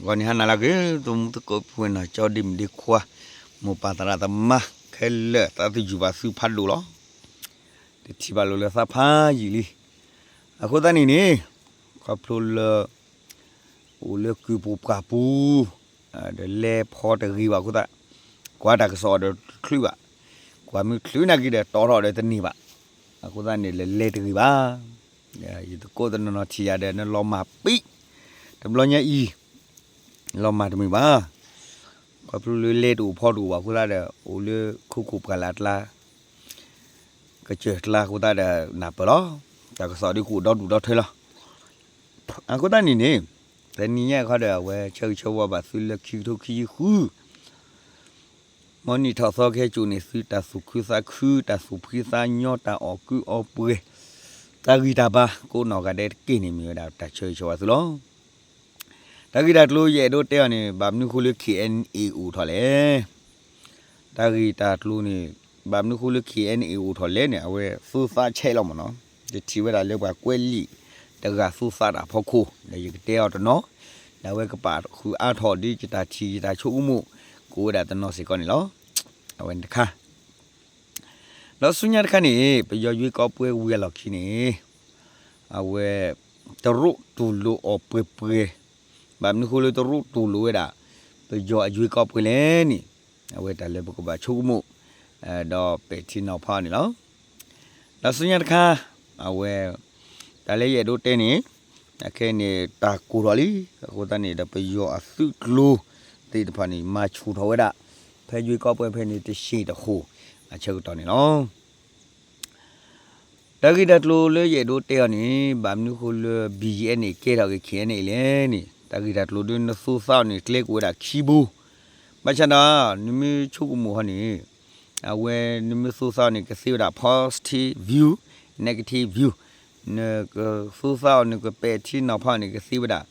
ဂီၤနံၤဟါနၤလၢအဂ့ၤ သမူသကိးပုၢ်ဝဲၢ်နီၢ်ကၠီဒ့မုၣ်ဒ့ခွါ မိၢ်ပၢ်သရၣ်သမါ ခဲလၢာ်သးသယုၢ်ဘၣ်သုဖးဒိၣ်လီၤ. တထံၣ်ဘၣ်လိာ်လၢသးဖးယံာ်လံ. အဃိသတးန့ၣ်န့ၣ် ခီဖျိလၢ အိၣ်လၢကုၢ်ပူၤပှၢ်ပူၤ ဒီးလဲၤဖီတဂ့ၤဘၣ်အဃိသတး ကွၢ်တၢ်ကစီၣ်ဒီးတချုးဘၣ်, ကွၢ်မုၢ်ချုးနာ်က့ဒီးတီထီၣ်ဒီးတန့ၢ်ဘၣ်. အဃိသတးန့ၣ် လဲၤလဲၤတဂ့ၤဘၣ်. ယသကိးတနီၤနီၤထံၣ်ယၤဒီး နလီၤမၢ်ပံး တဘျီညါအံၤ လီၤမၢ်တမုာ်ဘၣ်. ခီဖျိလၢလဲၤတအိၣ်ဖီတအိၣ်ဘၣ်အဃိသတးဒီး အိၣ်လၢခိခိၣ်ပှၢ်လၢ်အကျါ ကစၢၢ်ကျါအဃိသတးဒီးနၢ်ပၢၢ်လီၤ. တၢ်ကစီၣ်ဒ်ကအိၣ်ဒီဒူၣ်ဒီထၢလီၤ. အဃိသတးန့ၣ်န့ၣ် တနံၤညါအခါဒီး အဝဲဆၢဂ့ၤဆၢဝါဘၣ်သုလၢခံကထိခံဆံဃု မ်နံၣ်ထီၣ်သီကဟဲစိာ်န့ၢ်သု တၢ်သူၣ်ခုသးခု တၢ်သူၣ်ဖှံသးညီ တၢ်အီၣ်ကုအီပှဲၤ တၢ်ဂံၢ်တၢ်ဘါ ကိးနီၢ်ဂၤဒဲးတက့ၢ်န့ၣ် မ့ၢ်ဝဲဒၣ်တၢ်ဆၢဂ့ၤဆၢဝါသုလီၤ. တၢ်ဂ့ၢ်တၢ်ကျိၤယအဲၣ်ဒိးတဲအီၤန့ၣ် ဘၣ်မနုၤဃိလၢ K N A အိၣ်ထီၣ်လဲၣ်. တၢ်ဂ့ၢ်တၢ်ကျိၤန့ၣ် ဘၣ်မနုၤဃိလၢ K N A အိၣ်ထီၣ်လဲၣ်န့ၣ် အဝဲသူသးဆဲးလီၤမ့ၢ်နီၤ. ယထံၣ်ဝဲဒၣ်လၢပှၤကွဲးလံာ်တဂၤသူသးတၢ်ဖီခိၣ် ဒီးယကတဲအီၤတနီၤ, ဒီးအဝဲကပာ်ဃုာ်အါထီၣ်ဒ်ယတၢ်ထံၣ်ယတၢ်ဆိကမိၣ် ကအိၣ်ဝဲဒၣ်တနီၤစ့ၢ်ကီးန့ၣ်လီၤ. အဝဲန့ၣ်တခါ ဒီးဆူညါတခါန့ၣ် ပယီၤယွ့ကီးပွဲဝံၤအလီၢ်ခံန့ၣ် အဝဲ တရူးတူၢ်လိာ်အီၤပှဲၤပှဲၤ, ဘၣ်မနုၤဃိလၢတရူးတူၢ်လိာ်ဝဲဒၣ် ပယီၤအယွ့ကီးပွဲလဲၣ်န့ၣ် အဝဲတၢ်လၢပကဘၣ်ဆိကမိၣ် ဒီးပဲာ်ထံနီၤဖးန့ၣ်လီၤ. ဒီးဆူညါတခါ အဝဲ တၢ်လၢယအဲၣ်ဒိးတဲန့ၣ် အခဲအံၤန့ၣ် တၢ်ကိၢ်ထီၣ်လံ. အဃိသတးန့ၣ်ဒီး ပယီၤအသုးကျိၤသ့ၣ်တဖၣ်န့ၣ် မၤဆူၣ်ထီၣ်ဝဲဒၣ် ဖဲယွ့ကီးပွဲဖဲန့ၣ် တဆံးတဃိး အဆၢကတီၢ်န့ၣ်လီၤ. တၢ်ဂ့ၢ်တၢ်ကျိၤလၢယအဲၣ်ဒိးတဲအီၤန့ၣ် ဘၣ်မနုၤဃိလၢ ဘံၣ်ယဲၢ်န့ၣ် ကဲထီၣ်က့ၤ K N A လဲၣ်န့ၣ် တၢ်ဂ့ၢ်တၢ်ကျိၤဒ်နသူသးအီၤန့ၣ် ကျဲကအိၣ်ဝဲဒၣ်ခံဘိ, ဘၣ်ဆၣ်ဒီး နမ့ၢ်ဆိကမိၣ်ဟီန့ၣ် အဝဲနမ့ၢ်သူသးအီၤန့ၣ် ကသ့ဝဲဒၣ် positive view, negative view, နကသူသးအီၤ နကပဲာ်ထံနီၤဖးအီၤန့ၣ် ကသ့ဝဲဒၣ်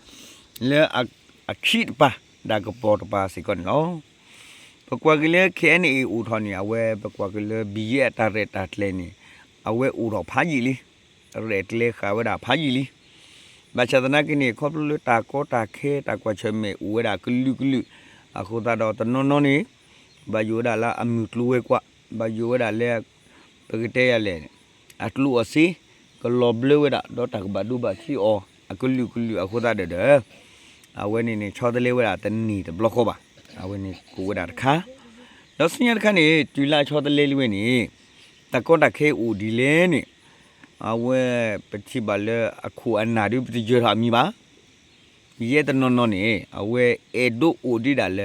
လၢအခံတပၤ ဒီးကပီၤတပၤစ့ၢ်ကီးန့ၣ်လီၤ. ပကွၢ်က့ၤလၢ K N A အိၣ်ထီၣ်န့ၣ် အဝဲပကွၢ်က့ၤလၢ ဘံၣ်ယဲၢ်အတၢ်ရဲၣ်တၢ်ကျဲၤန့ၣ် အဝဲအိၣ်ထီၣ်ဖးယံာ်လံ, ရဲၣ်ကျဲၤဃာ်ဝဲဒၣ်ဖးယံာ်လံ. ဘၣ်ဆၣ်သနာ်က့န့ၣ် ခီဖျိလၢတၢ်ကီတၢ်ခဲ တၢ်ကွၢ်ဆၢၣ်မဲာ်အိၣ်ဝဲဒၣ်ကလုာ်ကလုာ် အဃိသတးဒီးတနီၤနီၤန့ၣ် ဘၣ်ယိၣ်ဝဲဒၣ်လၢအမုၢ်ကျိၤဝဲၤကွာ်, ဘၣ်ယိၣ်ဝဲဒၣ်လၢ ပကတဲယၤလဲၣ် အကျိၣ်အစ့ ကလီၤဘျၢဝဲဒၣ် ဒီးတၢ်ကဘၣ်ဒိဘၣ်ထံးအီၤ အကလုာ်ကလုာ်အဃိသတးဒီး အဝဲန့ၣ်န့ၣ် ဆီတလဲဝဲဒၣ်တန့ၢ်တဘျီဃီဘၣ်. အဝဲန့ၣ်ကအိၣ်ဝဲဒၣ်တခါ, ဒီးဆူညါတခါန့ၣ် တုၤလၢအဆီတလဲလံဝဲန့ၣ် တၢ်ကီတၢ်ခဲအိၣ်ဒ်လဲၣ်န့ၣ် အဝဲပထံၣ်ဘၣ်လၢအခိၣ်အနၢ်ဒ်ပတယၢၤထီၣ်အမံၤဘၣ် ယဲၢ်တနီၤနီၤန့ၣ် အဝဲအဲၣ်ဒိးအိၣ်ဒံးဒၣ်လၢ ဘံၣ်ယဲၢ်လီ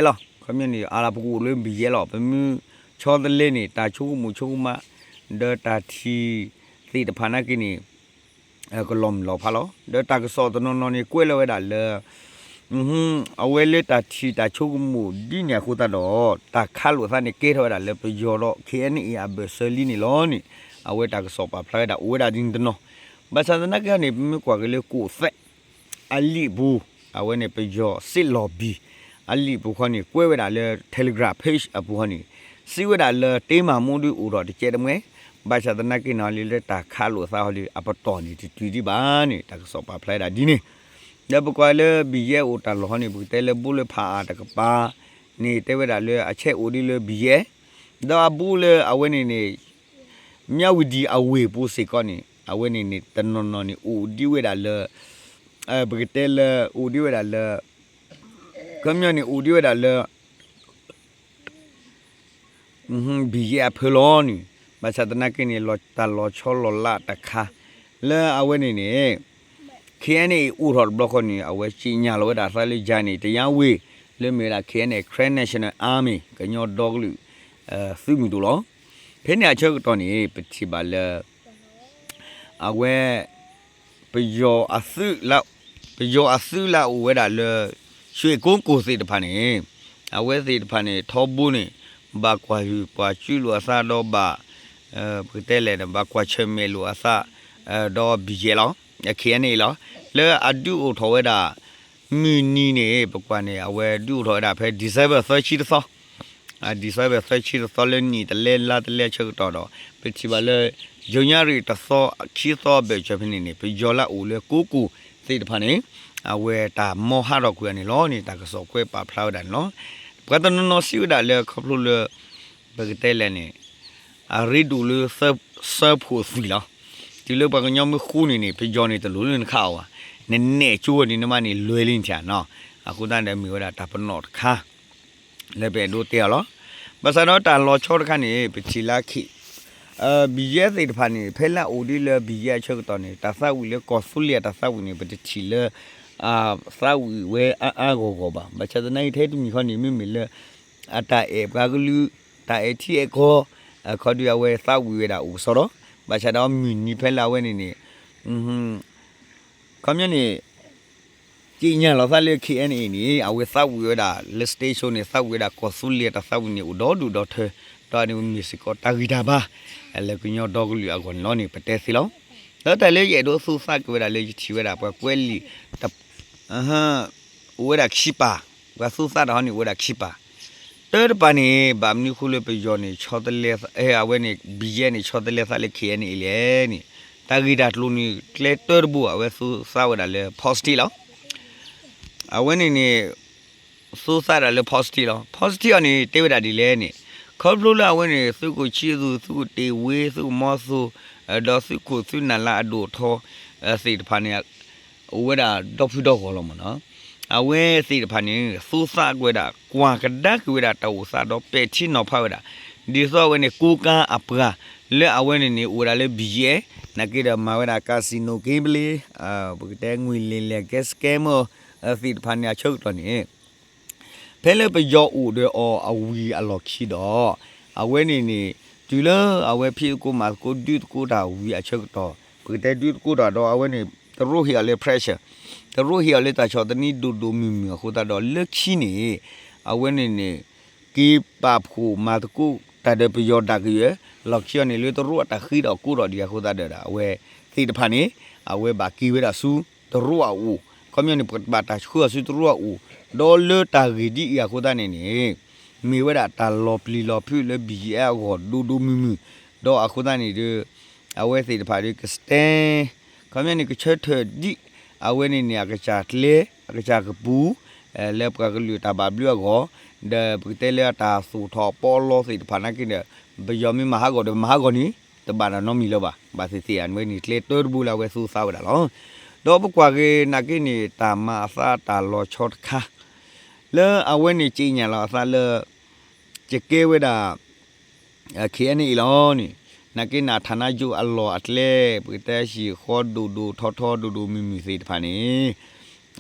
ၤ. ခီပညီန့ၣ် အါလၢပကအိၣ်လၢဘံၣ်ယဲၢ်လီၤ. ပမ့ၢ်ဆီတလဲန့ၣ် တၢ်ဆိကမိၣ်ဆိကမး ဒီးတၢ်ထံၣ်သ့ၣ်တဖၣ်နာ်က့န့ၣ် ကလီၤမုၢ်လီၤဖးလီၤ. ဒီးတၢ်ကစီၣ်တနီၤနီၤန့ၣ် ကွဲးလီၤဝဲဒၣ်လၢ အဝဲလၢတၢ်ထံၣ်တၢ်ဆိကမိၣ်ဒ်န့ၣ်အဃိသတးဒီး တၢ်ခးလိာ်သးန့ၣ် ကဲထီၣ်ဝဲဒၣ်လၢပယီၤဒီး K N A အဘၢၣ်စၢၤလံန့ၣ်လီၤန့ၣ် အဝဲတၢ်ကစီၣ်ပာ်ဖျါဝဲဒၣ်အိၣ်ဝဲဒၣ်ဒ်န့ၣ်တနီၤ. ဘၣ်ဆၣ်သနာ်က့န့ၣ် ပမ့ၢ်ကွၢ်က့ၤလၢကိးသဲး အလံာ်အပူၤ အဝဲန့ၣ် ပယီၤစ့ၢ်လီၤဘံၣ် အလံာ်ပူၤဃီန့ၣ် ကွဲးဝဲဒၣ်လၢ Telegram page အပူၤဃီန့ၣ် စံးဝဲဒၣ်လၢ တင်းမာမှု ဒုးအိၣ်ထီၣ်တကဲတမှဲ, ဘၣ်ဆၣ်သနာ်က့န့ၣ် လၢတၢ်ခးလိာ်သးဟီလံ အပတီၢ်န့ၣ် တတုၤဒံးဘၣ်န့ၣ် တၢ်ကစီၣ်ပာ်ဖျါဝဲဒၣ်ဒ်န့ၣ်. ဒီးပကွၢ်လၢဘံၣ်ယဲၢ်အိၣ်တၢ်လီၢ်ဃီန့ၣ် ပကတဲလၢဘိလၢဖးအါတကပၤန့ၣ် တဲဝဲဒၣ်လၢအဆဲးအိၣ်ဒံးလၢဘံၣ်ယဲၢ်, ဒီးအဘိလၢအဝဲန့ၣ်န့ၣ် မြဝတီ အဝ့ၢ်ပူၤစ့ၢ်ကီးန့ၣ် အဝဲန့ၣ်န့ၣ် တနီၤနီၤန့ၣ် အိၣ်ဒံးဝဲဒၣ်လၢ ပကတဲလၢ အိၣ်ဒံးဝဲဒၣ်လၢ ခီပညီန့ၣ် အိၣ်ဒံးဝဲဒၣ်လၢ ဘံၣ်ယဲၢ်အဖၢလီၤန့ၣ်, ဘၣ်ဆၣ်သနာ်က့န့ၣ် လီၤတၢ်လီၤဆီလီၤလးတခါ လၢအဝဲန့ၣ်န့ၣ် K N A အိၣ်ထီၣ်တဘျီဃီန့ၣ် အဝဲစံၣ်ညီၣ်လီၤဝဲဒၣ်သးလၢ ယၤန့ၣ် တယါဝ့ၢ် လၢမ့ၢ်ဝဲဒၣ် K N A Karen National Army ကညီဒီကလုာ် သုးမုၢ်ဒိၣ်လီၤ. ဖဲန့ၣ်အဆၢကတီၢ်န့ၣ် ပထံၣ်ဘၣ်လၢ အဝဲ ပယီၤအသုးလၢ ပယီၤအသုးလၢအအိၣ်ဝဲဒၣ်လၢ ရွှေကုက္ကို သ့ၣ်တဖၣ်န့ၣ် အဝဲသ့ၣ်တဖၣ်န့ၣ် ထီဘိန့ၣ် ဘၣ်ကွၢ်ဟုၣ်ကွၢ်စူလိာ်အသးဒီးဘၣ် ပကတဲလဲၣ်န့ၣ် ဘၣ်ကွၢ်ဆၢၣ်မဲာ်လိာ်အသး ဒီးဘံၣ်ယဲၢ်လီၤ K N A လီၤ. လၢအဒုးအိၣ်ထီၣ်ဝဲဒၣ် မုၢ်နံၤန့ၣ် ပကွၢ်န့ၣ် အဝဲဒုးအိၣ်ထီၣ်ဝဲဒၣ်ဖဲ December သၢဆံတသီ December သၢဆံတသီလၢနံၣ်တလဲလါတလဲအဆၢကတီၢ်ဒီး ပထံၣ်ဘၣ်လၢ January တသီ ခံသီအဘၢၣ်စၢၤဖဲန့ၣ်န့ၣ် ပယီၤလၢအအိၣ်လၢ ကုက္ကို သ့ၣ်တဖၣ်န့ၣ် အဝဲတၢ်မီဟးထီၣ်ကွံာ်အီၤန့ၣ်လီၤန့ၣ် တၢ်ကစီၣ်ကွဲးပာ်ဖျါဝဲဒၣ်န့ၣ်လီၤ. ပှၤတနီၤနီၤစံးဝဲဒၣ်လၢခီဖျိလၢ ပကတဲလဲၣ်န့ၣ် အရ့ဒိၣ်လၢ စၢဖှိၣ်သွံၣ်လီၤ. တုၤလၢပှၤကညီမ့ၢ်ဃူန့ၣ်န့ၣ် ပယီၤန့ၣ်တလိၣ်လၢနခးအီၤဘၣ်, နနဲၣ်ကၠိဝဲန့ၣ် နမါန့ၣ်လွဲၤလံနထံၣ်နီၤ. အဃိသတးဒီးမ့ၢ်ဝဲဒၣ်တၢ်ပနီၣ်တခါ လၢပအဲၣ်ဒိးတဲအီၤလီၤ. ဘၣ်ဆၣ်ဒီးတၢ်လီၤဆီတခါန့ၣ် ပထံၣ်လၢခံ ဘံယဲသ့ၣ်တဖၣ်န့ၣ် ဖဲလၢအအိၣ်ဒ်လၢဘံယဲအဆၢကတီၢ်န့ၣ် တၢ်သးဝံၣ်လၢကီၢ်သူလ့ၤအတၢ်သးဝံၣ်န့ၣ် ပတထံၣ်လၢ သးဝံၣ်ဝဲအါအါဂီၢ်ဂီၢ်ဘၣ်. ဘၣ်ဆၣ်သနာ်က့ထဲတမံၤဃီန့ၣ် မ့မ့ၢ်လၢ အတၢ်အဲၣ်ပှၤကလုာ် တၢ်အဲၣ်ထံအဲၣ်ကီၢ် အခီဒုးအဝဲသးဝံၣ်ဝဲဒၣ်အိၣ်ကစီဒီး ဘၣ်ဆၣ်ဒီးမုၢ်နံၤဖဲလၢအဝဲန့ၣ်န့ၣ် ခီပညီန့ၣ် က့ညါလီၤသးလၢ ခ့ၣ်အဲၣ်အဲၣ်န့ၣ် အဝဲသးဝံၣ်ဝဲဒၣ်လၢ station န့ၣ် သးဝံၣ်ဝဲဒၣ်ကီၢ်သူလ့ၤအတၢ်သးဝံၣ်န့ၣ် အိၣ်ဒီဒူၣ်ဒီထၢ ဒီးန့ၣ်မ့ၢ်စ့ၢ်ကီးတၢ်ဂံၢ်တၢ်ဘါ လၢကညီဒီကလုာ်အဂီၢ်န့ၣ်လီၤန့ၣ် ပတဲသ့လီၤ. ဒီးတၢ်လၢယအဲၣ်ဒိးသူသးက့ၤဝဲဒၣ်လၢယထံၣ်ဝဲဒၣ် ပှၤကွဲးလံာ် အိၣ်ဝဲဒၣ်ခံပၤ, ပှၤသူသးတၢ်ဟီန့ၣ် အိၣ်ဝဲဒၣ်ခံပၤ, တၢတပၤန့ၣ် ဘၣ်မနုၤဃိလၢပယီၤန့ၣ် ဆီတလဲ အဝဲန့ၣ် ဘံယဲန့ၣ် ဆီတလဲသးလၢ ခ့ၣ်အဲၣ်အဲၣ်န့ၣ်လဲၣ်န့ၣ်, တၢ်ဂ့ၢ်တၢ်ကျိၤန့ၣ် ကျဲတၢတဘိ အဝဲသူသးဝဲဒၣ်လၢ positive လီၤ. အဝဲန့ၣ်န့ၣ် သူသးဒၣ်လၢ positive လီၤ. Positive အီၤန့ၣ် တဲဝဲဒၣ်ဒ်လဲၣ်န့ၣ်, ခီဖျိလၢအဝဲန့ၣ် သုးခိၣ်ဆံသူ, သုးခိၣ်တ့ၢ်ဝ့, သုးခိၣ်မီသိ, ဒီးသုးခိၣ်သုးနၢ်လါအဒိၣ်အထီ သ့ၣ်တဖၣ်န့ၣ် အိၣ်ဝဲဒၣ်ဒီဖုဒီဂီၢ်လီၤမ့ၢ်နီၤ. အဝဲသ့ၣ်တဖၣ်န့ၣ် သူသးကွံာ်ဝဲဒၣ် ကွၢ်ကဒါက့ၤဝဲဒၣ်တၢ်အိၣ်သးဒီးပဲာ်ထံနီၤဖးဝဲဒၣ် ဒ်သိးအဝဲန့ၣ် ကိးကါအပှၤ လၢအဝဲန့ၣ်န့ၣ် အိၣ်ဝဲဒၣ်လၢ ဘံယဲ နာ်က့ဒီးမၤဝဲဒၣ် casino gambling ပကတဲ ငွေလိမ်လည် scammer သ့ၣ်တဖၣ်န့ၣ် အဆၢကတီၢ်န့ၣ် ဖဲလၢပယီၤအိၣ်ဒီးအီၤအဝံၤအလီၢ်ခံဒီး အဝဲန့ၣ်န့ၣ် တုၤလၢအဝဲဖံးသကိးမၤသကိး ဒုးသကိးတၢ်ဝံၤအဆၢကတီၢ် ပကတဲဒုးသကိးတၢ်ဒီး အဝဲန့ၣ် တရူးဟ့ၣ်အီၤလၢ pressure, တရူးဟ့ၣ်အီၤလၢတၢ်ဆီၣ်သနံးဒိၣ်ဒိၣ်မုၢ်မုၢ်အဃိသတးဒီး လၢခံန့ၣ် အဝဲန့ၣ်န့ၣ် က့ၤပာ်ဖှိၣ်မၤသကိးတၢ်ဒီးပယီၤဒၣ်ကယဲၢ် လီၢ်ခံအီၤန့ၣ် လၢတရူးအတၢ်ဃ့ဒီးကိးဒီးဒံးအဃိသတးဒီး အဝဲသ့ၣ်တဖၣ်န့ၣ် အဝဲဘၣ်က့ၤဝဲဒၣ်ဆူတရူးအအိၣ်, ခီပညီန့ၣ် ပဘၣ်တၢ်ဆှၢအီၤဆူတရူးအအိၣ်, ဒီးလၢတၢ်ဂ့ၢ်ဒ်အံၤအဃိသတးန့ၣ်န့ၣ် မ့ၢ်ဝဲဒၣ်တၢ်လီၤပျံၤလီၤဖုးလၢ ဘံယဲ အဂီၢ်ဒိၣ်ဒိၣ်မုၢ်မုၢ်, ဒီးအဃိသတးန့ၣ်ဒီး အဝဲသ့ၣ်တဖၣ်ဒီး က stand ခီပညီန့ၣ် ကဆၢထၢၣ်ဒ် အဝဲန့ၣ်န့ၣ် အကစၢ်ကျဲ အကစၢ်ကပူၤ လၢပှၤကလုာ်တၢ်ဘၣ်ဘျုးအဂီၢ်, ဒီးပကတဲလၢအတၢ်သူၣ်ထီၣ်ပီလီသ့ၣ်တဖၣ်နာ်က့ဒီး ပယီၤမ့ၢ်မၤဟးဂီၤဒီးမၤဟးဂီၤန့ၣ် တဘၣ်နီတမံၤလၢၤဘၣ်, ဘၣ်သ့ၣ်သ့ၣ်အဝဲန့ၣ် ကျဲတၢတဘိလၢအဝဲသူသးဝဲဒၣ်လီၤ. ဒီးပကွၢ်က့ၤနာ်က့န့ၣ် တၢ်မၤအသးတၢ်လီၤဆီတခါ လၢအဝဲန့ၣ် ကြေညာလီၤအသးလၢ ကကဲဝဲဒၣ် ခ့ၣ်အဲၣ်အံၤလီၤန့ၣ်, နာ်က့န့ၣ် အထၣ်နါယိအလီၢ်အကျဲ ပကတဲဟံၣ်ဃီဒိၣ်ဒိၣ်ထီထီဒိၣ်ဒိၣ်မုၢ်မုၢ်သ့ၣ်တဖၣ်န့ၣ်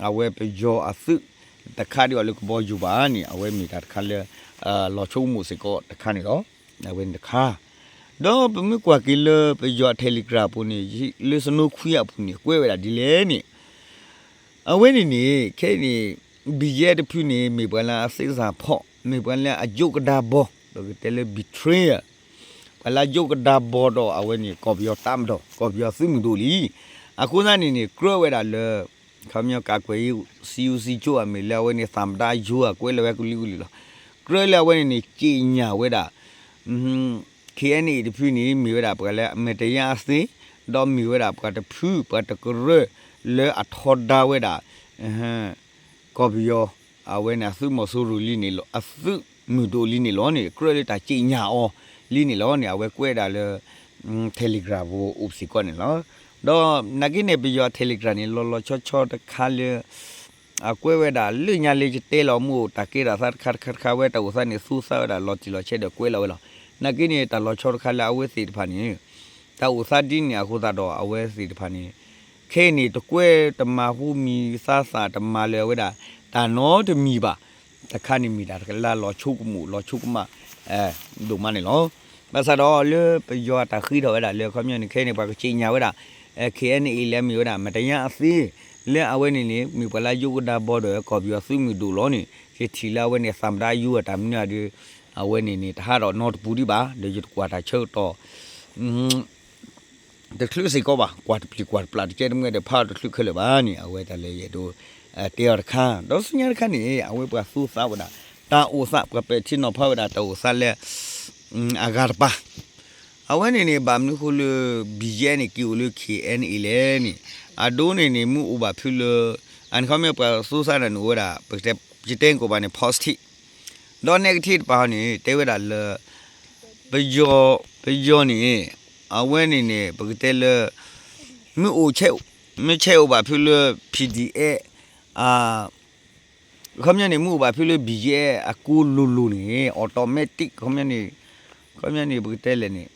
အဝဲပယီၤအသုးတခါဒ်အီၤလၢကဘီယူၤဘၣ်န့ၣ် အဝဲမ့ၢ်တၢ်တခါလၢ လီၤဆိကမိၣ်စ့ၢ်ကီးတခါန့ၣ်လီၤ. အဝဲန့ၣ်တခါ ဒီးပမ့ၢ်ကွၢ်က့ၤလၢပယီၤ Telegram အပူၤန့ၣ် လၢစနိခွံအပူၤန့ၣ် ကွဲးဝဲဒၣ်ဒ်လဲၣ်န့ၣ် အဝဲန့ၣ်န့ၣ် ခဲအံၤန့ၣ် ဘံယဲတဖုန့ၣ် မ့ၢ်ပှၤလၢအသ့ၣ်စၢ်ဖီၣ် မ့ၢ်ပှၤလၢအယိးကဒါဘီ ပကတဲလၢ betrayer ပှၤလၢယိးကဒါဘီဒီးအဝဲန့ၣ် ကီၢ်ပယီၤတၢ်မၤဒီး ကီၢ်ပယီၤသုးမုၢ်ဒိၣ်လံ. အဃိသတးန့ၣ်န့ၣ် ကြၢးဝဲဒၣ်လၢ ခီပညီ ကာကွယ်ရေးဦးစီးချုပ် အမ့ၢ်လၢအဝဲန့ၣ် သမ္မတရုံး ကွဲးလီၤဝဲကလုာ်ကလုာ်လီၤ. ကြၢးလၢအဝဲန့ၣ်န့ၣ် ကြေညာဝဲဒၣ် ခ့ၣ်အဲၣ်အံၤတဖုန့ၣ် မ့ၢ်ဝဲဒၣ်ပှၤလၢအမတ္တရားအသင်း ဒီးမ့ၢ်ဝဲဒၣ်ပှၤတဖု ပှၤတကရၢ လၢအထီဒါဝဲဒၣ် ကီၢ်ပယီၤ အဝဲန့ၣ်အသုးမီၤစိရိၤလံန့ၣ်လီၤ. အသုးမုၢ်ဒိၣ်လံန့ၣ်လီၤန့ၣ် ကြၢးလၢတၢ်ကြေညာအီၤလံန့ၣ်လီၤန့ၣ် အဝဲကွဲးဒၣ်လၢ Telegram ပူၤအိၣ်စ့ၢ်ကီးန့ၣ်လီၤ. ဒီးနာ်က့န့ၣ် ပယီၤ Telegram န့ၣ် လီၤလီၤဆီဆီတခါလၢ အကွဲးဝဲဒၣ်လၢညါလၢယတဲလီၤမ့ၢ်အိၣ် တၢ်ကဲထီၣ်သးတခါတခါတခါ ဝဲတၢ်အိၣ်သးန့ၣ် သူသးဝဲဒၣ်လီၤတံၢ်လီၤဆဲးဒီးကွဲးလီၤဝဲလီၤ. နာ်က့န့ၣ် တၢ်လီၤဆီတခါလၢအဝဲသ့ၣ်တဖၣ်န့ၣ် တၢ်အိၣ်သးဒ်န့ၣ်အဃိသတးဒီး အဝဲသ့ၣ်တဖၣ်န့ၣ် ခဲအံၤန့ၣ် တကွဲးတမၤဟူမံၤသးသးတမၤလၢၤဝဲဒၣ် တၢ်နီတမံၤဘၣ်. တခါန့ၣ်မ့ၢ်တၢ်တခါလၢလီၤဆိကမိၣ် လီၤဆိကမး ဒိၣ်မးန့ၣ်လီၤ. ဘၣ်ဆၣ်ဒီးလၢပယီၤအတၢ်ဃ့ထီၣ်ဝဲဒၣ်လၢ ခီပညီန့ၣ် ခဲအံၤန့ၣ် ပှၤကကြေညာဝဲဒၣ် ခ့ၣ်အဲၣ်အံၤလၢအမ့ၢ်ဝဲဒၣ် မတ္တရားအသင်း လၢအဝဲန့ၣ်န့ၣ် မ့ၢ်ပှၤလၢယိးကဒါဘီဒီး ကီၢ်ပယီၤသုးမုၢ်ဒိၣ်လီၤန့ၣ် ယထံၣ်လၢအဝဲန့ၣ် သမ္မတရုံး အတၢ်မနုၤအဒုး အဝဲန့ၣ်န့ၣ် တဟးထီၣ်နီတပူၤဒံးဘၣ် ဒီးယတကွၢ်တၢ်ဆၢကတီၢ် တချုးစ့ၢ်ကီးဘၣ် ကွၢ်တပျံၤကွၢ်တပျၢ်တကဲတမှဲဒီး ဖးအီၤတချုးခဲလၢာ်ဘၣ်န့ၣ် အဝဲတၢ်လၢယအဲၣ်ဒိး တဲအီၤတခါ ဒီးဆူညါတခါန့ၣ် အဝဲပှၤသူသးဝဲဒၣ် တၢ်အိၣ်သး ပှၤပဲာ်ထံနီၤဖးဝဲဒၣ်တၢ်အိၣ်သးလၢ အဂၤတပၤ အဝဲန့ၣ်န့ၣ် ဘၣ်မနုၤဃိလၢ ဘံယဲန့ၣ် က့ၤအိၣ်လၢ ခ့ၣ်အဲၣ်အံၤလဲၣ်န့ၣ် အဒိန့ၣ်န့ၣ် မ့ၢ်အိၣ်ဘၣ်ဖုလၢ အခီပညီပှၤသူစါန့ၣ်အိၣ်ဝဲဒၣ် ပကတဲ ယတဲကိးဘၣ်န့ၣ် positive ဒီး negative တဖၣ်န့ၣ် တဲဝဲဒၣ်လၢ ပယီၤ ပယီၤန့ၣ် အဝဲန့ၣ်န့ၣ် ပကတဲလၢ မ့ၢ်အိၣ် မ့ၢ်ဆဲးအိၣ်ဘၣ်ဖုလၢ PDF အခီပညီန့ၣ် မ့ၢ်အိၣ်ဘၣ်ဖုလၢ BGF အကိလိၤလိၤန့ၣ် automatic အခီပညီန့ၣ် အခီပညီန့ၣ် ပကတဲလဲၣ်န့ၣ်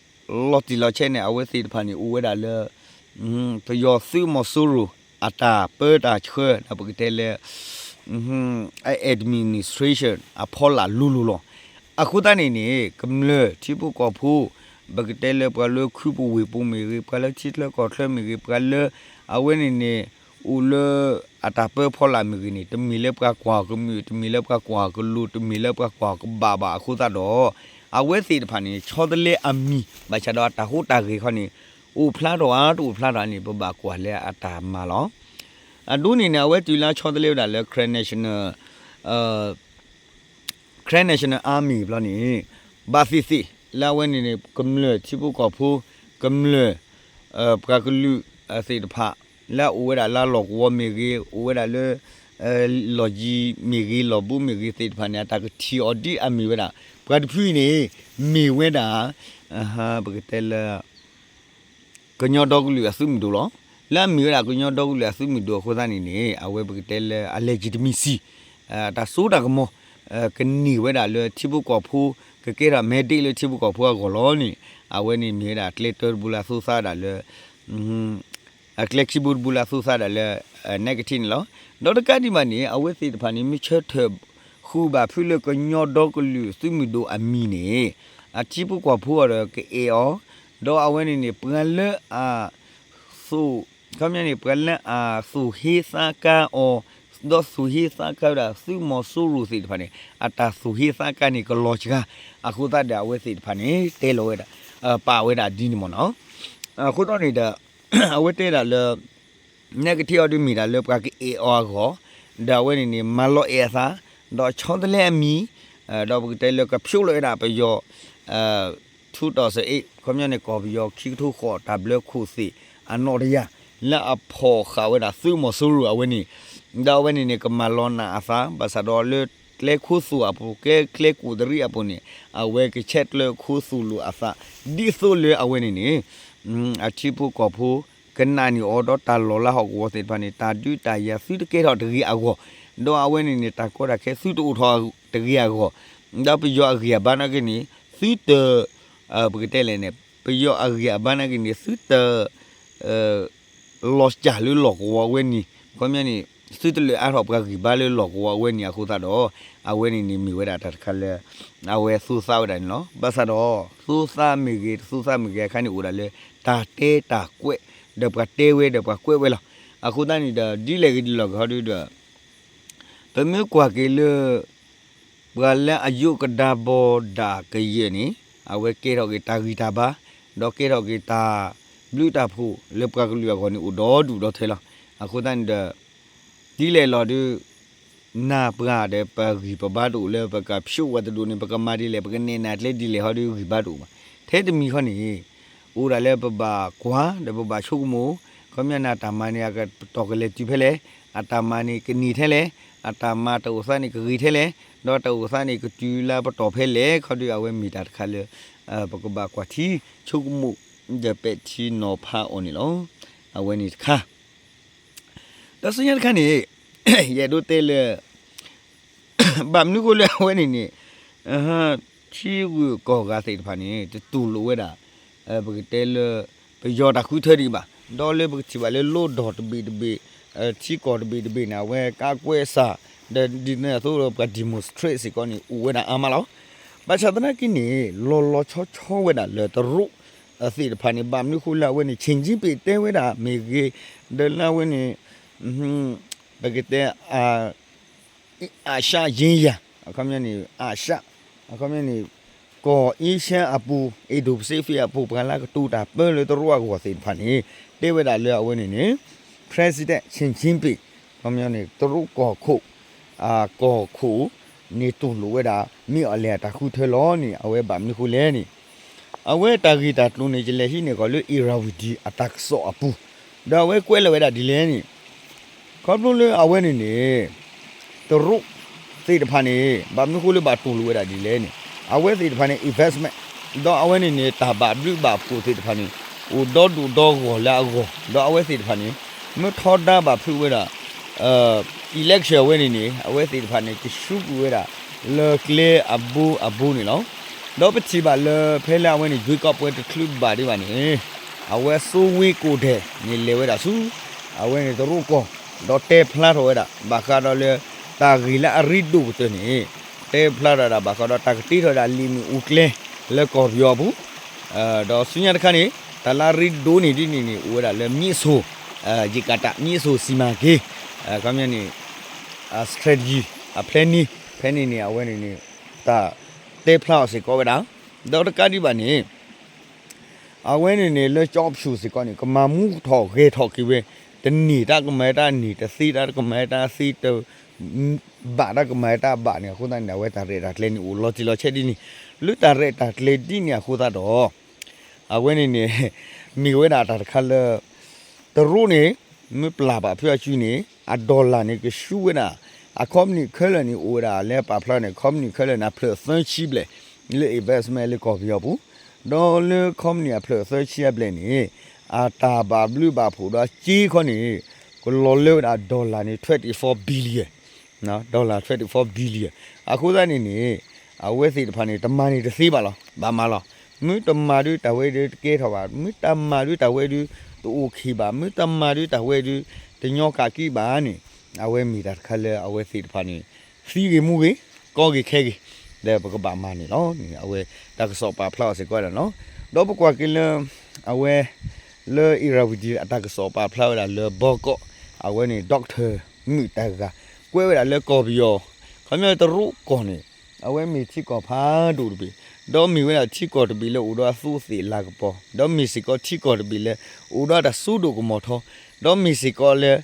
လီၤတံၢ်လီၤဆဲးန့ၣ် အဝဲသ့ၣ်တဖၣ်န့ၣ် အိၣ်ဝဲဒၣ်လၢ ပယီၤသုးမီၤစိရိၤ အတၢ်ပၢတၢ်ဆှၢ ဒီးပကတဲလၢ အ administration အဖီလာ်လိၤလိၤလီၤ. အဃိသတးန့ၣ်န့ၣ် ကမျၢၢ်ထံဖိကီၢ်ဖိ ပကတဲလၢပှၤလၢခုပူၤဝ့ၢ်ပူၤမ့ၢ်ဂ့ၤ, ပှၤလၢထံချၢကီၢ်ချၢမ့ၢ်ဂ့ၤ, ပှၤလၢ အဝဲန့ၣ်န့ၣ် အိၣ်လၢအတၢ်ပၢဖီလာ်မ့ၢ်ဂ့ၤန့ၣ် တမ့ၢ်လၢပှၤကွၢ်ကမုာ်, တမ့ၢ်လၢပှၤကွၢ်ကလိၤ, တမ့ၢ်လၢပှၤကွၢ်ကဘၣ်ဘၣ်အဃိသတးဒီး အဝဲသ့ၣ်တဖၣ်န့ၣ် ဆီတလဲအမံၤ ဘၣ်ဆၣ်ဒီးအတၢ်ဟူးတၢ်ဂဲၤခီန့ၣ် အိၣ်ဖျါထီၣ်ဧါ တအိၣ်ဖျါထီၣ်ဧါန့ၣ် ပဘၣ်ကွၢ်လၢအတၢ်မၤလီၤ. အဒိန့ၣ်န့ၣ် အဝဲတုၤလၢဆီတလဲဝဲဒၣ်လၢ Karen National Karen National Army ဘျီန့ၣ် ဘၣ်သ့ၣ်သ့ၣ်လၢအဝဲန့ၣ်န့ၣ် ကမျၢၢ်ထံဖိကီၢ်ဖိ ကမျၢၢ် ပှၤကလုာ်သ့ၣ်တဖၣ် လၢအအိၣ်ဝဲဒၣ်လၢလီၢ်ကဝီၤမ့ၢ်ဂ့ၤ, အိၣ်ဝဲဒၣ်လၢ လီၢ်ယံၤမ့ၢ်ဂ့ၤ, လီၢ်ဘူးမ့ၢ်ဂ့ၤသ့ၣ်တဖၣ်န့ၣ် အတၢ်ကထံၣ်အီၤဒ်အမ့ၢ်ဝဲဒၣ် ပှၤတဖုအံၤန့ၣ် မ့ၢ်ဝဲဒၣ် ပကတဲလၢ ကညီဒီကလုာ်အသုးမုၢ်ဒိၣ်လီၤ. လၢအမ့ၢ်ဝဲဒၣ်ကညီဒီကလုာ်အသုးမုၢ်ဒိၣ်အဃိသတးန့ၣ်န့ၣ် အဝဲပကတဲလၢအ legitimacy တၢ်စိတၢ်ကမီၤ ကန့ၢ်ဝဲဒၣ်လၢထံဖိကီၢ်ဖိ ကကဲထီၣ် mandate လၢထံဖိကီၢ်ဖိအဂီၢ်လီၤန့ၣ် အဝဲန့ၣ်မ့ၢ်ဝဲဒၣ်ကျဲတၢတဘိလၢအသူသးဒၣ်လၢ အကျဲခံဘိတဘိလၢအသူသးဒၣ်လၢ negative န့ၣ်လီၤ. ဒီးတကးဒံးဘၣ်န့ၣ် အဝဲသ့ၣ်တဖၣ်န့ၣ် မ့ၢ်ဆၢထၢၣ်ဃုာ်ဘၣ်ဖုလၢကညီဒီကလုာ်သုးမုၢ်ဒိၣ်အမံၤန့ၣ် အထံဖိကီၢ်ဖိအီၤဒီးကအဲၣ်အီၤ, ဒီးအဝဲန့ၣ်န့ၣ် ပှၤလၢအ သိၣ် ခီပညီန့ၣ် ပှၤလၢအသိၣ်ဟ့သးကါအီၤ ဒီးသိၣ်ဟ့သးကါဝဲဒၣ်သုးမီၤစိရိၤသ့ၣ်တဖၣ်န့ၣ် အတၢ်သိၣ်ဟ့သးကါန့ၣ်ကလီၤစှၤ အဃိသတးဒီးအဝဲသ့ၣ်တဖၣ်န့ၣ် တဲလီၤဝဲဒၣ် ပာ်ဝဲဒၣ်ဒ်န့ၣ်မ့ၢ်နီၤ. အဃိသတးန့ၣ်ဒီး အဝဲတဲဒၣ်လၢ negative အီၤဒုးမ့ၢ်ဒၣ်လၢပှၤကအဲၣ်အီၤအဂီၢ်, ဒီးအဝဲန့ၣ်န့ၣ် မၤလီၤအဲၣ်အသး, ဒီးဆီတလဲအမံၤ, ဒီးပကတဲလၢကဖျိလီၤဝဲဒၣ်ပယီၤ ထူတီၣ်စအ့ၣ် ခီပညီန့ၣ် ကီၢ်ပယီၤခံကထိဃိးတၢ်ဘျၢခိၣ်သ့ၣ်အနီၣ်တယၢ် လၢအဖီၣ်ဃာ်ဝဲဒၣ်သုးမီၤစိရိၤအဝဲန့ၣ်, ဒီးအဝဲန့ၣ်န့ၣ် ကမၤလီၤနာ်အသး ဘၣ်ဆၣ်ဒီးလၢကျဲခိၣ်သူၣ်အပူၤ ကျဲ ကျဲကိးတရံးအပူၤန့ၣ် အဝဲကဆဲးကျၢခိၣ်သူၣ်လိာ်အသး ဒ်သိးလၢအဝဲန့ၣ်န့ၣ် အထံဖိကီၢ်ဖိ ကနာ်န့ၢ်အီၤဒီးတၢ်လီၤလးဟီၣ်ကဝီၤသ့ၣ်တဖၣ်န့ၣ် တၢ်ဒုးတၢ်ယၤသုတကဲထီၣ်တဂ့ၤအဂီၢ်, ဒီးအဝဲန့ၣ်န့ၣ် တၢ်ကီတၢ်ခဲသုတအိၣ်ထီၣ်တဂ့ၤအဂီၢ်, ဒီးပယီၤအဂံၢ်အဘါနာ်က့န့ၣ် သုတ ပကတဲလဲၣ်န့ၣ် ပယီၤအဂံၢ်အဘါနာ်က့န့ၣ် သုတ လီၤစၢ်လၢလီၢ်ကဝီၤအဝဲန့ၣ် ခီပညီန့ၣ် သုတလၢအါထီၣ်ပှၤဂံၢ်ဘါလၢလီၢ်ကဝီၤအဝဲန့ၣ်အဃိသတးဒီး အဝဲန့ၣ်န့ၣ်မ့ၢ်ဝဲဒၣ်တၢ်တခါလၢ အဝဲသူသးဝဲဒၣ်န့ၣ်လီၤ. ဘၣ်ဆၣ်ဒီး သူသးမ့ၢ်ဂ့ၤ တသူသးမ့ၢ်ဂ့ၤအခါန့ၣ်အိၣ်ဒၣ်လၢ တၢ်တဲတၢ်ကွဲး ဒီးပှၤတဲဝဲဒီးပှၤကွဲးဝဲလီၤ. အဃိသတးန့ၣ်ဒီး ဒ်လဲၣ်ဂ့ၤဒ်လဲၣ်ဂ့ၤဟီဒုဒီး ပမ့ၢ်ကွၢ်က့ၤလၢ ပှၤလၢအယိးကဒါဘီဒၣ်ကယဲၢ်န့ၣ် အဝဲကဲထီၣ်က့ၤတၢ်ဂံၢ်တၢ်ဘါ ဒီးကဲထီၣ်က့ၤတၢ်ဘျုးတၢ်ဖှိၣ်လၢပှၤကလုာ်အဂီၢ်န့ၣ် အိၣ်ဒီဒူၣ်ဒီထၢလီၤ. အဃိသတးန့ၣ်ဒီး ဒ်လဲၣ်လီၤဒုး နၢ်ပှၤဒီးပဂံၢ်ပဘါတအိၣ်လၢပကဖျိဝဲတဒူၣ်န့ၣ် ပကမၤဒ်လဲၣ် ပကနဲၣ်နၤကျဲဒ်လဲၣ်ဟီဒုးဂံၢ်ဘါတအိၣ်ဘၣ်. ထဲတမံၤဃီန့ၣ် အိၣ်ဒၣ်လၢပဘၣ်ကွၢ် ဒီးပဘၣ်ဆိကမိၣ် ခီပညီန့ၣ် အတၢ်မၤန့ၣ် အကတီၢ်ကလဲၤတုၤဖဲလဲၣ်, အတၢ်မၤန့ၣ်ကန့ၢ်ထဲလဲၣ်, အတၢ်မၤတၢ်အိၣ်သးန့ၣ်ကဂ့ၤထဲလဲၣ်, ဒီးတၢ်အိၣ်သးန့ၣ်ကတုၤလၢပတီၢ်ဖဲလဲၣ် ခီဒုးအဝဲမ့ၢ်တၢ်တခါလၢ ပကဘၣ်ကွၢ်ထံဆိကမိၣ် ဒီးပဲာ်ထံနီၤဖးအီၤန့ၣ်လီၤ. အဝဲန့ၣ်တခါ ဒီးဆူညါတခါန့ၣ် ယအဲၣ်ဒိးတဲလၢ ဘၣ်မနုၤဃိလၢအဝဲန့ၣ်န့ၣ် ထံဂုၤကီၢ်ဂၤသ့ၣ်တဖၣ်န့ၣ် တတူၢ်လိာ်ဝဲဒၣ် ပကတဲလၢ ပယီၤတၢ်ဃုထၢဒံးဘၣ်. ဒီးလၢပကထံၣ်ဘၣ်လၢ လိၣ်ဒီၣ်တဘ့ၣ်တဘ့ၣ် ထံကီၢ်တဘ့ၣ်တဘ့ၣ်န့ၣ် အဝဲကးကွဲးစၢ် ဒီးဒ်န့ၣ်အသိးဒီးပှၤ demonstrate စ့ၢ်ကီးန့ၣ် အိၣ်ဝဲဒၣ်အါမးလီၤ. ဘၣ်ဆၣ်သနာ်က့န့ၣ် လီၤလီၤဆီဆီဝဲဒၣ်လၢတရူးသ့ၣ်တဖၣ်န့ၣ် ဘၣ်မနုၤဃိလၢအဝဲန့ၣ် Xi Jinping တဲဝဲဒၣ်မ့ၢ်ဂ့ၤ ဒီးလၢအဝဲန့ၣ် ပကတဲ အာရှရေးရာ အခီပညီန့ၣ် အာရှ အခီပညီန့ၣ် ကီၢ်အ့ရှါအပူၤ Indo-Pacific အပူၤ ပှၤလၢကတိၤတၢ်ပၢလၢတရူးအဂီၢ်သ့ၣ်တဖၣ်န့ၣ် တဲဝဲဒၣ်လၢအဝဲန့ၣ်န့ၣ် President Xi Jinping အခီပညီန့ၣ် တရူးကီၢ်ခိၣ် ကီၢ်ခိၣ်န့ၣ်တူၢ်လိာ်ဝဲဒၣ် မ့ၢ်အီၤလဲၣ်အတၢ်ဃုထၢလီၤန့ၣ် အဝဲဘၣ်မနုၤဃိလဲၣ်န့ၣ် အဝဲတၢ်ဂ့ၢ်တၢ်ကျိၤန့ၣ် ယလဲၤဟံးန့ၢ်ကီးလၢ Irrawaddy အတၢ်ကစီၣ်အပူၤ ဒီးအဝဲကွဲးလီၤဝဲဒၣ်ဒ်လဲၣ်န့ၣ်, ခီဖျိလၢအဝဲန့ၣ်န့ၣ် တရူးသ့ၣ်တဖၣ်န့ၣ် ဘၣ်မနုၤဃိလၢဘၣ်တူၢ်လိာ်ဝဲဒၣ်ဒ်လဲၣ်န့ၣ်, အဝဲသ့ၣ်တဖၣ်န့ၣ် investment ဒီးအဝဲန့ၣ်န့ၣ် တၢ်ဘၣ်ဘျုးဘၣ်ဖှိၣ်သ့ၣ်တဖၣ်န့ၣ် အိၣ်ဒီဒူၣ်ဒီဂီၢ်လၢအဂီၢ်, ဒီးအဝဲသ့ၣ်တဖၣ်န့ၣ် မ့ၢ်ထီဒါဘၣ်ဖုးဝဲဒၣ် election အဝဲန့ၣ်န့ၣ် အဝဲသ့ၣ်တဖၣ်န့ၣ် ကဆူးကွံာ်ဝဲဒၣ် လၢကျဲအဘိအဘိန့ၣ်လီၤ. ဒီးပထံၣ်ဘၣ်လၢဖဲလၢအဝဲန့ၣ် ရွေးကောက်ပွဲတချုးဘၣ်ဒံးဘၣ်န့ၣ် အဝဲစိဝ့ကိၣ်ဒဲးန့ၣ်လဲၤဝဲဒၣ်ဆူ အဝဲန့ၣ်တရူးကီၢ်, ဒီးတဲဖျါထီၣ်ဝဲဒၣ် ဘၣ်ဃးဒီးလၢ တၢ်ဂ့ၢ်လၢအရ့ဒိၣ်ကတၢၢ်န့ၣ် တဲဖျါထီၣ်ဒၣ်ဘၣ်ဃးဒီးတၢ်ကတ့ထီၣ်ဝဲဒၣ်လံာ်မ့ၣ်အူကျဲ လၢကီၢ်ပယီၤအပူၤ, ဒီးဆူညါတခါန့ၣ် တၢ်လၢအရ့ဒိၣ်န့ၢ်ဒ်န့ၣ်န့ၣ် အိၣ်ဝဲဒၣ်လၢမြစ်ဆုံ, ရေကာတာ မြစ်ဆုံစီမံကိန်း, ခီပညီန့ၣ် strategy အဖဲန့ၣ်, ဖဲန့ၣ်န့ၣ် အဝဲန့ၣ်န့ၣ် တၢ်တဲဖျါအီၤစ့ၢ်ကီးဝဲဒၣ်, ဒီးတကးဒံးဘၣ်န့ၣ် အဝဲန့ၣ်န့ၣ် လၢကၠီဖၠူၣ်စ့ၢ်ကီးန့ၣ် ကမၤမူထီၣ်ဂဲၤထီၣ်က့ၤဝဲ တန့ၢ်တၢ်ကမၤတၢ်န့ၢ်, တသ့တၢ်ကမၤတၢ်သ့, တဘၣ်တၢ်ကမၤတၢ်ဘၣ်န့ၣ် အဃိသတးန့ၣ် အဝဲတၢ်ရဲၣ်တၢ်ကျဲၤန့ၣ် အိၣ်လီၤတံၢ်လီၤဆဲးဒ်န့ၣ်, လၢတၢ်ရဲၣ်တၢ်ကျဲၤဒ်န့ၣ်အဃိသတးဒီး အဝဲန့ၣ်န့ၣ် မ့ၢ်ဝဲဒၣ်တၢ်တခါလၢ တရူးန့ၣ် မ့ၢ်ပျၢ်ဘၣ်ဖုအစုန့ၣ် အ dollar န့ၣ် ကဆူးဝဲဒၣ် အ company ခဲလၢာ်န့ၣ် အိၣ်ဝဲဒၣ်လၢပာ်ဖျါန့ၣ် company ခဲလၢာ်န့ၣ် အဖျၢၣ်သၢဆံဘျဲၣ် လၢ investment လၢကီၢ်ပယီၤပူၤ, ဒီးလၢ company အဖျၢၣ်သၢဆံအဘျဲၣ်န့ၣ် အတၢ်ဘၣ်ဘျုးဘၣ်ဖှိၣ်ဒီးစ့ခီန့ၣ် ကလီၤလၢဝဲဒၣ် dollar န့ၣ် twenty four billion, dollar twenty four billion အဃိသတးန့ၣ်န့ၣ် အဝဲသ့ၣ်တဖၣ်န့ၣ် တမၤန့ၣ်တသ့ဘၣ်လီၤ, ဘၣ်မၤလီၤ. မ့ၢ်တမၤဒုးတၢ်ဝဲဒုးတကဲထီၣ်ဘၣ်, မ့ၢ်တမၤဒုးတၢ်ဝဲဒုးတအိၣ်ခံးဘၣ်, မ့ၢ်တမၤဒုးတၢ်ဝဲဒုးတညီကးက့ဘၣ်န့ၣ်, အဝဲမ့ၢ်တၢ်တခါလၢအဝဲသ့ၣ်တဖၣ်န့ၣ် သံဂ့ၤမူဂ့ၤ, ကီဂ့ၤခဲဂ့ၤ, ဒီးပကဘၣ်မၤန့ၣ်လီၤန့ၣ် အဝဲတၢ်ကစီၣ်ပာ်ဖျါအီၤစ့ၢ်ကီးဒၣ်လီၤ. ဒီးပကွၢ်က့ၤလၢ အဝဲ လၢ Irrawaddy အတၢ်ကစီၣ်ပာ်ဖျါဝဲဒၣ်လၢဘီကီး, အဝဲန့ၣ် doctor မုၢ်တဂၤ ကွဲးဝဲဒၣ်လၢကီၢ်ပယီၤ, ခီပညီတရူးကီၢ်န့ၣ် အဝဲမ့ၢ်ထံကီၢ်ဖးဒိၣ်တဘ့ၣ်, ဒီးမ့ၢ်ဝဲဒၣ်ထံကီၢ်တဘ့ၣ်လၢအိၣ်ဒီးအသူးအသ့ၣ်လၤကပီၤ, ဒီးမ့ၢ်စ့ၢ်ကီးထံကီၢ်တဘ့ၣ်လၢ အိၣ်ဒီးတၢ်စိဒိၣ်ကမီၤထီ, ဒီးမ့ၢ်စ့ၢ်ကီးလၢ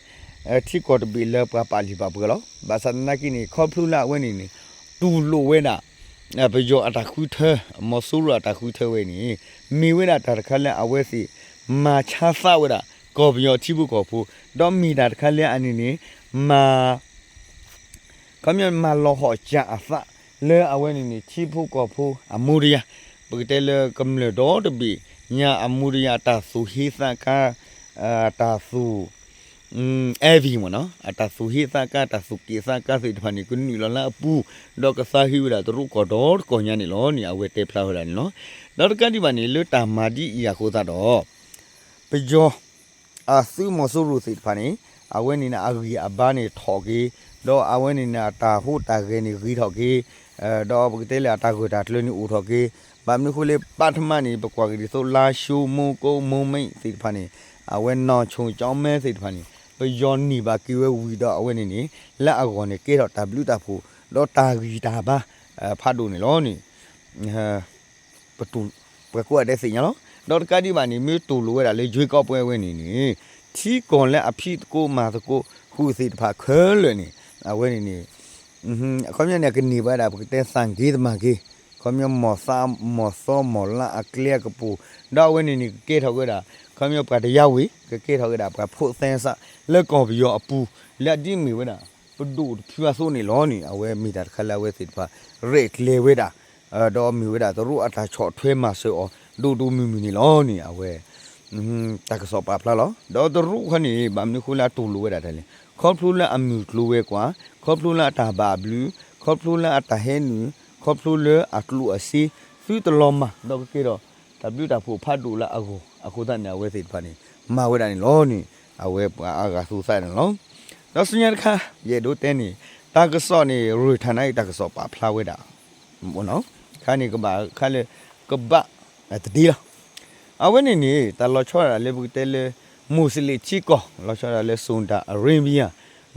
ထံကီၢ်တဘ့ၣ်လၢပှၤပာ်လုၢ်ပာ်ပှ့ၤလီၤ. ဘၣ်ဆၣ်သနာ်က့န့ၣ် ခီဖျိလၢအဝဲန့ၣ်န့ၣ် တူၢ်လိာ်ဝဲဒၣ် ပယီၤအတၢ်ဃုထၢ, မီၤစိရိၤအတၢ်ဃုထၢဝဲန့ၣ် မ့ၢ်ဝဲဒၣ်တၢ်တခါလၢအဝဲသ့ၣ် မၤဆါသးဝဲဒၣ် ကီၢ်ပယီၤထံဖိကီၢ်ဖိ, ဒီးမ့ၢ်တၢ်တခါလၢအန့ၣ်န့ၣ် မၤ ခီပညီမၤလီၤဟီၣ်စၢ်အသး လၢအဝဲန့ၣ်န့ၣ် ထံဖိကီၢ်ဖိအမူတယါ, ပကတဲလၢကမျၢၢ်ဒီတဘ့ၣ်ညါအမူတယါ အတၢ်သူၣ်ဟ့သးကါ, အတၢ်သူၣ် အဲၣ်ဝံၤမ့ၢ်နီၤ အတၢ်သူၣ်ဟ့သးကါ တၢ်သူၣ်က့ၣ်သးကါ တၢ်သူၣ်က့ၣ်သးကါသ့ၣ်တဖၣ်န့ၣ် ကနုာ်လီၤလၢအပူၤ, ဒီးကသးဟ့ဝဲဒၣ်တရူးကီၢ်ဒီတကီၢ်ညါန့ၣ်လီၤန့ၣ် အဝဲတဲဖျါဝဲဒၣ်န့ၣ်လီၤ. ဒီးတကးဒံးဘၣ်န့ၣ် လၢတၢ်မၤဒ်အံၤအဃိသတးဒီး ပယီၤ အသုးမီၤစိရိၤသ့ၣ်တဖၣ်န့ၣ် အဝဲန့ၣ်န့ၣ် အဂံၢ်အဘါန့ၣ်ထီၣ်က့ၤ, ဒီးအဝဲန့ၣ်န့ၣ် အတၢ်ဟူးတၢ်ဂဲၤန့ၣ်ဂ့ၤထီၣ်က့ၤ, ဒီးပကတဲလၢအတၢ်ဂၢၢ်တၢ်ကျၢၤန့ၣ်အိၣ်ထီၣ်က့ၤ, ဘၣ်မနုၤအဃိလၢပထမန့ၣ် ပကွၢ်က့ၤဒ်သိး လါၡိ, မိကိ, မိၢ်မိတ်သ့ၣ်တဖၣ်န့ၣ်, အဝဲနီၢ်ဆိၣ်ကၠီမဲသ့ၣ်တဖၣ်န့ၣ် ပယီၤန့ၢ်ဘၣ်က့ၤဝဲဝံၤဒီးအဝဲန့ၣ်န့ၣ် လၢအဂီၢ်န့ၣ် ကဲထီၣ်တၢ်ဘျုးတၢ်ဖှိၣ် ဒီးတၢ်ဂံၢ်တၢ်ဘါ ဖးဒိၣ်န့ၣ်လီၤန့ၣ် ပှၤကိးဂၤဒဲးသ့ၣ်ညါလီၤ. ဒီးတကးဒံးဘၣ်န့ၣ် မ့ၢ်တူၢ်လိာ်ဝဲဒၣ်လၢ ရွေးကောက်ပွဲ အဝဲန့ၣ်န့ၣ် ထံကီၢ်လၢအဖံးသကိးမၤသကိး ဃုာ်သ့ၣ်တဖၣ်ခဲလၢာ်န့ၣ် အဝဲန့ၣ်န့ၣ် အခီပညီန့ၣ် အကန့ၢ်ဘၣ်ဝဲဒၣ် ပကတဲသးဂ့ၤတမၤဂ့ၤ, ခီပညီမီၢ်သး မီၢ်သီမီၢ်လါအကျဲအကပူၤ, ဒီးအဝဲန့ၣ်န့ၣ် ကကဲထီၣ်ဝဲဒၣ် ခီပညီပှၤတယါဝံၤ ကကဲထီၣ်ဝဲဒၣ်ပှၤဖိးသဲစး လၢကီၢ်ပယီၤအပူၤ လၢအဒ်မ့ၢ်ဝဲဒၣ် ပဒိၣ်တဖုအသိးန့ၣ်လီၤန့ၣ် အဝဲမ့ၢ်တၢ်တခါလၢအဝဲသ့ၣ်တဖၣ် ရဲၣ်ကျဲၤဝဲဒၣ် ဒီးမ့ၢ်ဝဲဒၣ်တရူးအတၢ်ဆီၣ်ထွဲမၤစၢၤအီၤ ဒိၣ်ဒိၣ်မုၢ်မုၢ်န့ၣ်လီၤန့ၣ် အဝဲ တၢ်ကစီၣ်ပာ်ဖျါလီၤ. ဒီးတရူးခီန့ၣ် ဘၣ်မနုၤအဃိလၢအတူၢ်လိာ်ဝဲဒၣ်ဒ်လဲၣ်, ခီဖျိလၢအမုၢ်ကျိၤဝဲၤကွာ်, ခီဖျိလၢအတၢ်ဘၣ်အဘျုး, ခီဖျိလၢအတၢ်ဟဲနုာ်, ခီဖျိလၢအကျိၣ်အစ့ သုတလီၤမၢ် ဒီးကကဲထီၣ် တၢ်ဘျုးတၢ်ဖှိၣ်ဖးဒိၣ်လၢအဂီၢ် အဃိသတးန့ၣ် အဝဲသ့ၣ်တဖၣ်န့ၣ် မၤဝဲဒၣ်န့ၣ်လီၤန့ၣ် အဝဲပှၤအါဂၤသူသးန့ၣ်လီၤ. ဒီးဆူညါတခါ ယအဲၣ်ဒိးတဲန့ၣ် တၢ်ကစီၣ်န့ၣ် ရူၢ်ထၢၣ်န့ၣ် တၢ်ကစီၣ်ပာ်ဖျါဝဲဒၣ် ခါန့ၣ်ကဘၣ်ခါလၢ ကဘၣ်တဒ့လီၤ. အဝဲန့ၣ်န့ၣ် တၢ်လီၤဆီဒၣ်လၢပကတဲလၢ မူးစလ့ၣ်ထံကီၢ် လီၤဆီဒၣ်လၢ Saudi Arabia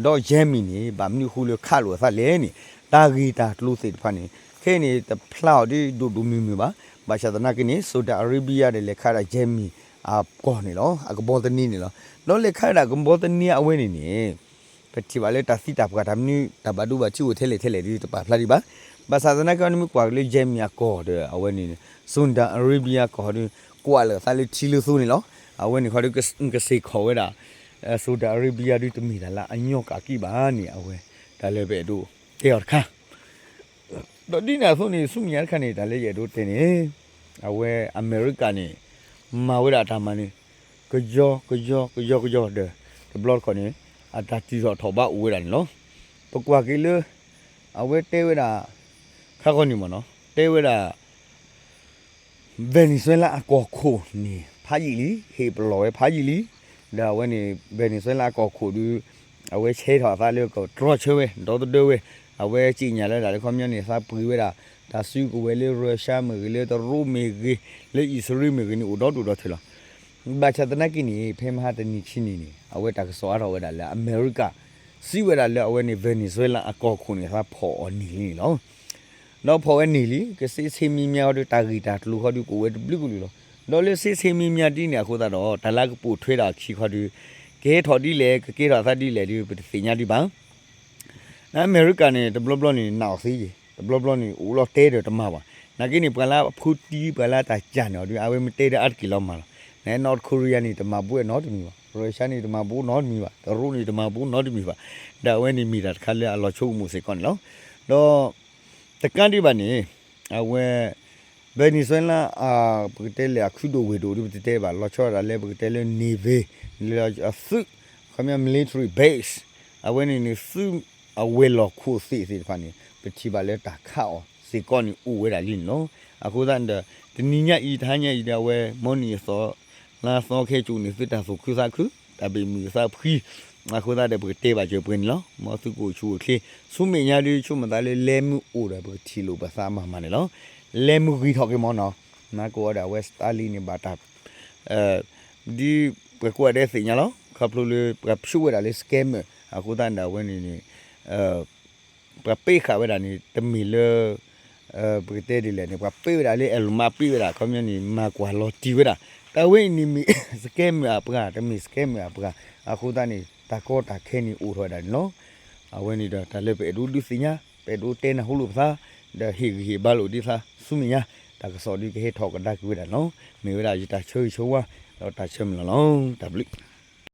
ဒီး Yemen န့ၣ် ဘၣ်မနုၤအဃိလၢခးလိာ်အသးလဲၣ်န့ၣ် တၢ်ဂ့ၢ်တၢ်ကျိၤသ့ၣ်တဖၣ်န့ၣ် ခဲအံၤန့ၣ် တဖျါအီၤဒ်ဒိၣ်ဒိၣ်မုၢ်မုၢ်ဘၣ်. ဘၣ်ဆၣ်သနာ်က့န့ၣ် Saudi Arabia ဒီးလဲၤခးဒၣ် Yemen အကီၢ်န့ၣ်လီၤ. အကဘီသန့န့ၣ်လီၤ. ဒီးလဲၤခးဒၣ်ကဘီသန့အဝဲန့ၣ်န့ၣ် ပထံၣ်ဘၣ်လၢတၢ်သံတၢ်ပှၢ်တၢ်မနုၤ တၢ်ဘၣ်ဒိဘၣ်ထံးအိၣ်ထဲလဲၣ်ထဲလဲၣ်ဒ်တပာ်ဖျါဒံးဘၣ်. ဘၣ်ဆၣ်သနာ်က့န့ၣ် မ့ၢ်ကွၢ်က့ၤလၢ Yemen အကီၢ်ဒီး အဝဲန့ၣ် Saudi Arabia ကီၢ်ဒ် ကွၢ်လၢာ်သးလၢထံလၢသိန့ၣ်လီၤ. အဝဲန့ၣ်ခီဒုး ကစ့ၢ်ခိးဝဲဒၣ် Saudi Arabia ဒုးတမ့ၢ်တၢ်လၢအညီကးကံၣ်ဘၣ်န့ၣ် အဝဲ တၢ်လၢပအဲၣ်ဒိးတဲအီၤတခါ ဒီးဒ်န့ၣ်အသိးန့ၣ် ဆူမဲာ်ညါတခါန့ၣ် တၢ်လၢယအဲၣ်ဒိးတဲန့ၣ် အဝဲအမဲရကၤန့ၣ် မၤဝဲဒၣ်အတၢ်မၤန့ၣ် ကယီကယီကယီကယီဒီး တဘျီတခီၣ်န့ၣ် အတၢ်တံၢ်ထီၣ်ထီၣ်ဘးအိၣ်ဝဲဒၣ်န့ၣ်လီၤ. ပကွၢ်က့ၤလၢ အဝဲတဲဝဲဒၣ် ခါခီန့ၣ်မ့ၢ်နီၤ တဲဝဲဒၣ် Venezuela အကီၢ်ခိၣ်န့ၣ် ဖးယံာ်လံ ဟ့ၣ်ပလီၢ်ဝဲဖးယံာ်လံ. ဒီးအဝဲန့ၣ် Venezuela အကီၢ်ခိၣ်ဒုး အဝဲဆဲးထီၣ်အသးလၢကတြီဆၢဝဲ ဒီသဒၢဝဲ အဝဲစံၣ်ညီၣ်လၢတၢ်လၢခီပညီန့ၣ် သးပှ့ၤဝဲဒၣ် တၢ်စုကဝဲၤလၢ Russia မ့ၢ်ဂ့ၤ လၢတရူးမ့ၢ်ဂ့ၤ လၢအံၣ်စရ့လးမ့ၢ်ဂ့ၤန့ၣ် အိၣ်ဒီဒူၣ်ဒီထၢလီၤ. ဘၣ်ဆၣ်သနာ်က့န့ၣ် ဖဲမဟါတနံၤခံနံၤန့ၣ် အဝဲတၢ်ကစီၣ်အါထီၣ်ဝဲဒၣ်လၢအမဲရကၤ စံးဝဲဒၣ်လၢအဝဲန့ၣ် Venezuela အကီၢ်ခိၣ်န့ၣ် သးဖီၣ်အီၤန့ၢ်လံန့ၣ်လီၤ. ဒီးဖီၣ်ဝဲန့ၢ်လံ ကစ့ဆ့မံမံၤအီၤဒီး တၢ်ဂ့ၢ်တၢ်ကျိၤဃီဒုးကအိၣ်ဝဲတဘျုးကလုာ်လီၤ. ဒီးလၢစ့ဆ့မံမံၤဒ်န့ၣ်အဃိသတးဒီး တၢ်လၢအကပိာ်ထွဲဒၣ်အခံခီဒုး ကဟဲထီၣ်ဒ်လဲၣ် ကကဲထီၣ်အသးဒ်လဲၣ်ဒုး ပတသ့ၣ်ညါဒံးဘၣ်. အမဲရကၤန့ၣ် တဘျီဘျီန့ၣ် နာ်အီၤသ့ယဲၢ် တဘျီဘျီန့ၣ် အိၣ်လီၤတဲဒီးတမၤဘၣ်. နာ်က့န့ၣ် ပှၤလၢအဖိတံ ပှၤလၢအတၢ်ကၢ်န့ၣ်အီၤဒုး အဝဲမ့ၢ်တဲဒီးအါတက့ၢ်လီၤမၤလီၤ. န North Korea န့ၣ် တမၤဘၣ်နီတမံၤဘၣ်, Russia န့ၣ် တမၤဘၣ်နီတမံၤဘၣ်, တရူးန့ၣ် တမၤဘၣ်နီတမံၤဘၣ်. ဒီးအဝဲန့ၣ်မ့ၢ်တၢ်တခါလၢအလီၤဆိကမိၣ်စ့ၢ်ကီးန့ၣ်လီၤ. ဒီး တကးဒံးဘၣ်န့ၣ် အဝဲ Venezuela ပကတဲလဲၣ် အခုၣ်ဒိၣ်ဝ့ၢ်ဒိၣ်ဒုး ပတတဲဘၣ် လီၤဆီဒၣ်တၢ်လၢပကတဲလၢ Navy လၢအသုး ခီပညီ military base အဝဲန့ၣ်န့ၣ် သုးအဝဲၤလီၢ်ခိၣ်သ့ၣ်သ့ၣ်တဖၣ်န့ၣ် ပထံၣ်ဘၣ်လၢတၢ်ခးအီၤစ့ၢ်ကီးန့ၣ် အိၣ်ဝဲဒၣ်လံန့ၣ်လီၤ. အဃိသတးဒီး တနံၤညါအံၤ တဟါညါအံၤဒီး အဝဲ မုၢ်နံၤအသီ လါသီခဲကိာ်န့ၣ် သုတၢ်သူၣ်ခုသးခု တၢ်ဘၣ်မုာ်သးဖှံ အဃိသတးဒီး ပကတဲဘၣ်စၢၤပှဲၤန့ၣ်လီၤ. မ်သုကအိၣ်ဆူၣ်အိၣ်ချ့ ဆူမဲာ်ညါဒုး ဆိကမိၣ်သးလၢလဲၤမုၢ်အိၣ်ဒီး ပကထံၣ်လိာ်ပသးမၤမၤန့ၣ်လီၤ. လဲၤမုၢ်ဂံၢ်ထီၣ်က့ၤမ့ၢ်နီၤ နကိးအီၤဒီး အဝဲ Starlink န့ၣ် ဘၣ်တၢ် ဒ်ပှၤကိးဂၤဒဲးသ့ၣ်ညါလီၤ. ခီဖျိလၢပှၤဖျိဝဲဒၣ်လၢ scammer အဃိသတးဒီး အဝဲန့ၣ်န့ၣ် ပှၤပ့ဃာ်ဝဲဒၣ်န့ၣ် တမ့ၢ်လၢ ပကတဲဒ်လဲၣ်န့ၣ် ပှၤပ့ဝဲဒၣ်လၢ Elon Musk ပ့ဝဲဒၣ် ခီပညီန့ၣ် မၤကွၢ်လီၤတံၢ်ဝဲဒၣ် တၢ်ဝဲအံၤန့ၣ်မ့ၢ် scammer အပှၤ တမ့ၢ် scammer အပှၤ အဃိသတးန့ၣ် တၢ်ကီတၢ်ခဲန့ၣ်အိၣ်ထီၣ်ဝဲဒၣ်န့ၣ်လီၤ. အဝဲန့ၣ်ဒီး တၢ်လၢပအဲၣ်ဒိးဒုးသ့ၣ်ညါ ပအဲၣ်ဒိးတဲနၢ်ဟူလိာ်ပသး ဒီးဟ့ၣ်ဂံၢ်ဟ့ၣ်ဘါလိာ်ဒ်သးဆူမဲာ်ညါ တၢ်ကစီၣ်ဒုးကဟဲထီၣ်ကဒါက့ၤဝဲဒၣ်န့ၣ်လီၤ. မ့ၢ်ဝဲဒၣ်ယတၢ်ဆၢဂ့ၤဆၢဝါ ဒီးတၢ်ဆၢမုၢ်လၢ်လီၤ. တၢ်ဘျုး